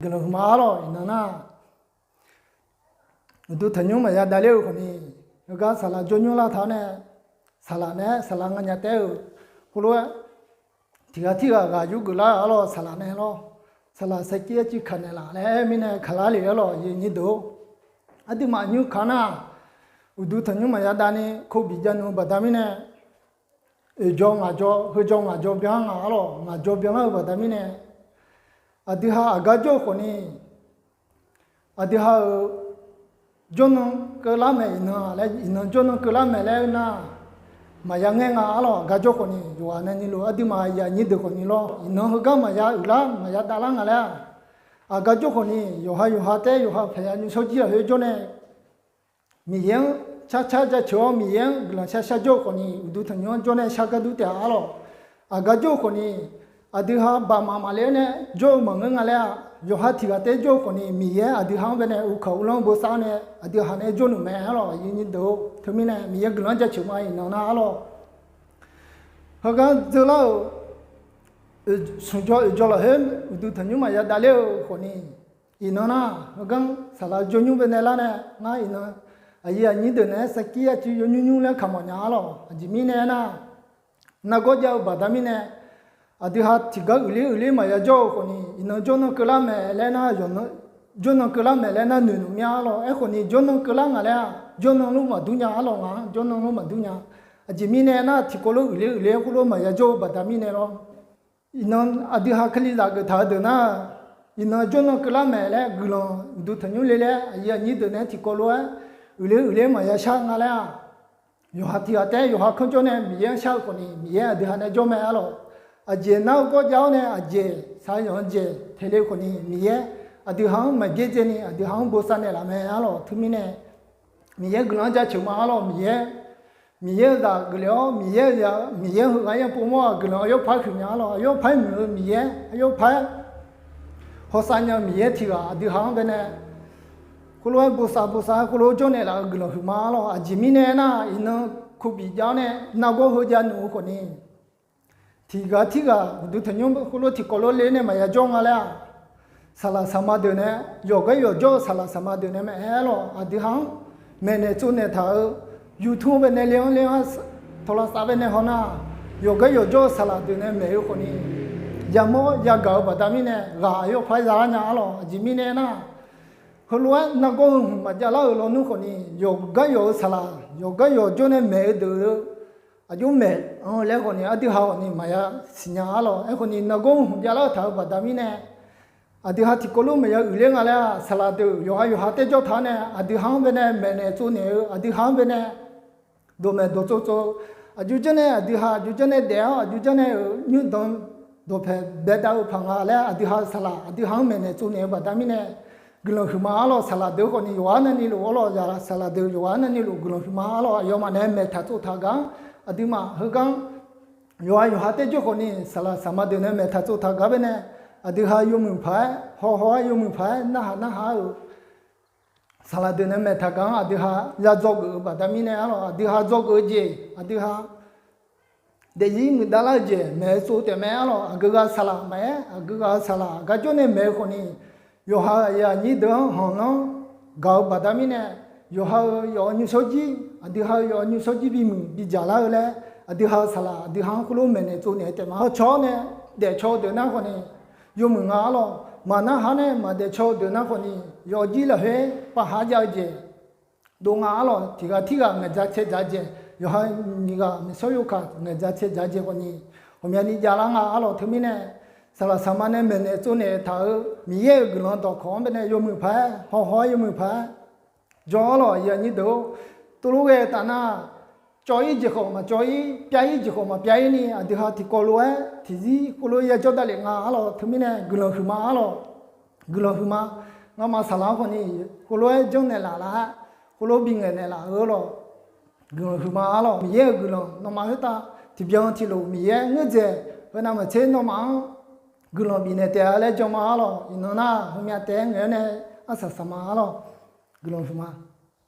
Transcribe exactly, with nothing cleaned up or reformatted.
guiqlanq huiqma arlawq. Iqnan nar, uqduq tanqnymr maqya davler-eu khawfni, heugar saqlaq jawrnymr lar taq-awr nae, saqlaq nae saqlaq nganyaf taef-euq khoerlof-aer, tiqghaq tirghaq ghaq yurgeuf lar-euq arlawq. Saqlaq nae lawr, saqlaq sarkir arcuiv kaq naeqlaf laer aer mirnae kaqlar le arlawq, aqyuif aqnyir deuq-or. Aqduimaf nymr kaq nar, uqduq tanqnymr maqya davni covid jav nmr-eu baqda mirnae, oeq jawr ngaq jawr, heu jawr ngaq jawr byan nga arlawq. Ngaq jawr byanlar-eu baqda mirnae, aqdui ha aqgar jawr-eu khawfni, aqdui ha-euq jawrnan keuvlar maeq iqnan laer, iqnan jawrnan keuvlar maeq laer-eu nar, maqya ngaer nga arlawq. Aqgar jawr khawfni yawqghaq navni luf aqduimaf aqyuif aqnyir deuq khawfni lawr, iqnan heugar maqya uiqlar maqya davlar nga laer-aq, aqgar jawr khawfni yawqha yawqha taef yawqha paqya nymrshawr jir lafkhoer jawr nae, Miqyaer-anr carcar jaceuq-awr Miqyaer-anr guiqlanq shar shar jawr-eu khawfni, uqduq tanqnymr-anr jawr nae shargar dur taef-a arlawq. Aqgar jawr-eu khawfni, aqdui ha baqmaf maqle-aer nae jawr-eu maqngeur nga laer-aq, yawqha tiqghaq taef jawr-eu khawfni, Miqyaer aqdui ha-anr baenae uvkaq uvlanr bosav-awr nae aqdui ha nae jawr nmr mae arlawq. Aqyuif aqnyir deuq-or, teumirnae Miqyaer guiqlanq-anr jaceuq ma iqnan nar arlawq. Heugar dzeurlar-euq smq jawr oeq jawr lafkhoer uqduq tanqnymr maqya davler-eu khawfni, iqnan nar, heugar saqlaq jawrnymr baenae lar nae ngar iqnan, aqyuif aqnyir deuq naeq-aer sarkir arcuiv yawnymr nymr laer kaq mawfnya arlawq. Aqjeq mirnae aernar, nargawr jav-eu baqda mirnae, aqdui ha tiqgar uiqler uiqler maqya jawr-eu khawfni, iqnan jawrnan keuvlar maeq laer nar, jawrnan keuvlar maeq laer nar noeq nmr mya arlawq. Aerkhawfni jawrnan keuvlar nga laer-aq, jawrnan lof maqdur nya arlawq. Ngaq-anr jawrnan lof maqdur nya. Aqjeq mirnae aernar, tiqkawv lof uiqler uiqler khoerlof maqya jawr-eu baqda mirnae lawr. Iqnan aqdui ha Kalizaq geuftaq-eu deuq nar, iqnan jawrnan keuvlar maeq laer guiqlanq uqduq tanqnymr le laer aqyuif aqnyir deuq naeq-aer tiqkawv lof-aer uiqler uiqler maqya shar nga laer-aq, yawqha tiqghaq taef yawqha kanr jawr nae Miqyaer-anr shar-eu khawfni, Miqyaer aqdui ha nae jawr mae arlawq. Aqjeq nar-eu gawr jav-awr nae aqjeq saqyanq-eu jeq taeqle-eu khawfni, Miqyaer aqdui ha-anr maqbyaerdzaeni aqdui ha-anr bosav naeqlaf mae arlawq. Teumirnae Miqyaer guiqlanq-anr jaceuq ma arlawq. Miqyaer, Miqyaer-eu zaq geufle-awr Miqyaer-eu zaq, Miqyaer heughaq-anr yaerpov mawr-aq guiqlanq aqyawf paq-aer huiqnya arlawq. Aqyawf paq-aer muiq-eu Miqyaer, aqyawf paq-aer hawsav nya-eu Miqyaer tiq ghaq aqdui ha-anr baenae khoerlof-aer bosav bosav-aer khoerlof-aer jawrnaeq laf-eu guiqlanq huiqma arlawq. Aqjeq mirnae aernar, iqnan covid jav-awr nae nargawr heu jav nmr-eu khawfni, tiqghaq tirghaq uqduq tanqnymr khoerlof tiqkawv lof le nae maqya jawr nga laer-aq, saqlaq saqma deuq nae, yawqgar yawqjawr-eu saqlaq saqma deuq nae maqaer arlawq. Aqdui ha-anr maeqnaeq tsovnaeq taq-euq YouTube baenae le-anr le-anr, tawqlaqsav baenae hawnar, yawqgar yawqjawr-eu saqlaq deuq nae maeq-eu khawfni, yamawr yagaq-eu baqda mirnae ghaq aqyawf paq-aer zalar nya arlawq. Aqjeq mirnae aernar, heulof-aer nargawr heu hmq maqjav lar-euq lawnmr khawfni, yawqgar yawq-eu saqlaq yawqgar yawqjawr nae maeq-eu deuq-eu aqjox maeq-anr laer khawfni aqdui ha khawfni maqya siqnya arlawq. Aerkhawfni nargawr heu hmq javlar-eu taq-euq baqda mirnae, aqdui ha tiqkawv lof maqya uiqler nga laer-aq, saqlaq deuq yawqha yawqha taer jawr taq-awr nae aqdui ha-anr baenae maeqnaeq tsovnaeq-eu, aqdui ha-anr baenae dawqmaeq dawqtsov tsov, aqjox janr nae aqdui ha aqjox janr nae daef-awr aqjox janr nae-euq nymrdanq dawqpaeq baedav-eu paq nga laer aqdui ha-eu saqlaq aqdui ha-anr maeqnaeq tsovnaeq-eu baqda mirnae guiqlanq huiqma arlawq. Saqlaq deuq khawfni yawqghaq navni luf arlawq, saqlaq deuq yawqghaq navni luf guiqlanq huiqma arlawq. Aqyawfmaf nae maeqtaq tsovtaq gar-anr, aqduimaf heugar-anr yawqha yawqha taer jawr khawfni, saqlaq saqma deuq nae maeqtaq tsovtaq gar baenae aqdui ha yawmuiq paq-aer, hawhaw-aer yawmuiq paq-aer narhaq narhaq-euq saqlaq deuq nae maeqtaq gar-anr aqdui ha ya dzawgeuf-eu baqda mirnae arlawq. Aqdui ha dzawgeuf-eu jeq, aqdui ha daefzir muiqdavlar-eu jeq maeq-eu tsov taef mae arlawq. Aqgeu ghaq-eu saqlaq maqaer, aqgeu ghaq-eu saqlaq aqgar jawr nae maeq-eu khawfni, yawqha-euq aqyuif aqnyir deuq-anr hanqlanr gaq-eu baqda mirnae, yawqha-euq yawf-eu nymrshawr jir, aqdui ha-euq yawf-eu nymrshawr jir bimuiq bidzaq lar-eu laer, aqdui ha-eu saqlaq aqdui ha-anr khoerlof maeqnaeq tsovnaeq-eu taef ma. Hawcaw-awr nae daefcaw-eu deuq nar khawfni, yawmuiq nga arlawq. Maqnarhaq nae maqdaefcaw-eu deuq nar khawfni, yawf jir lafkhoer pavhaq jav-eu jeq dov nga arlawq. Tiq ghaq tirghaq ngaeqdzaq cae dzaq-eu jeq, yawqha nyiq ghaq maeqshawr yawkaq ngaeqdzaq cae dzaq-eu jeq khawfni, ghawqmyani javlar nga arlawq. Teumirnae saqlaq saqma nae maeqnaeq tsovnaeq taq-euq Miqyaer-euq guiqlanq dawqkawq-anr baenae yawmuiq paq-aer, hawhaw-aer yawmuiq paq-aer jawr arlawq. Aqyuif aqnyir deuq-or, tov lof ghae-eu taf nar, cawv-ir jeq khawf maqcawv-ir, pyav-ir jeq khawf maqpyav-ir ni aqdui ha tiqkawv lof-aer tiqzir khoerlof ya jawr davlef nga arlawq. Teumirnae guiqlanq huiqma arlawq. Guiqlanq huiqma. Ngamaf saqlaq-anr khawfni khoerlof-aer janrnaeq laf lar-aer, khoerlof bingaeq naeqlaf-eu arlawq. Guiqlanq huiqma arlawq. Miqyaer-euq guiqlanq nawmaf khoertav tiqbyan tiqlof Miqyaer ngeur dzaeq, heu navmaqtser nawmaf-anr guiqlanq bifnaeq taef-a laer jan ma arlawq. Iqnan nar, heumyav taef-aer ngaeq-aer nae arsaq saq ma arlawq. Guiqlanq huiqma.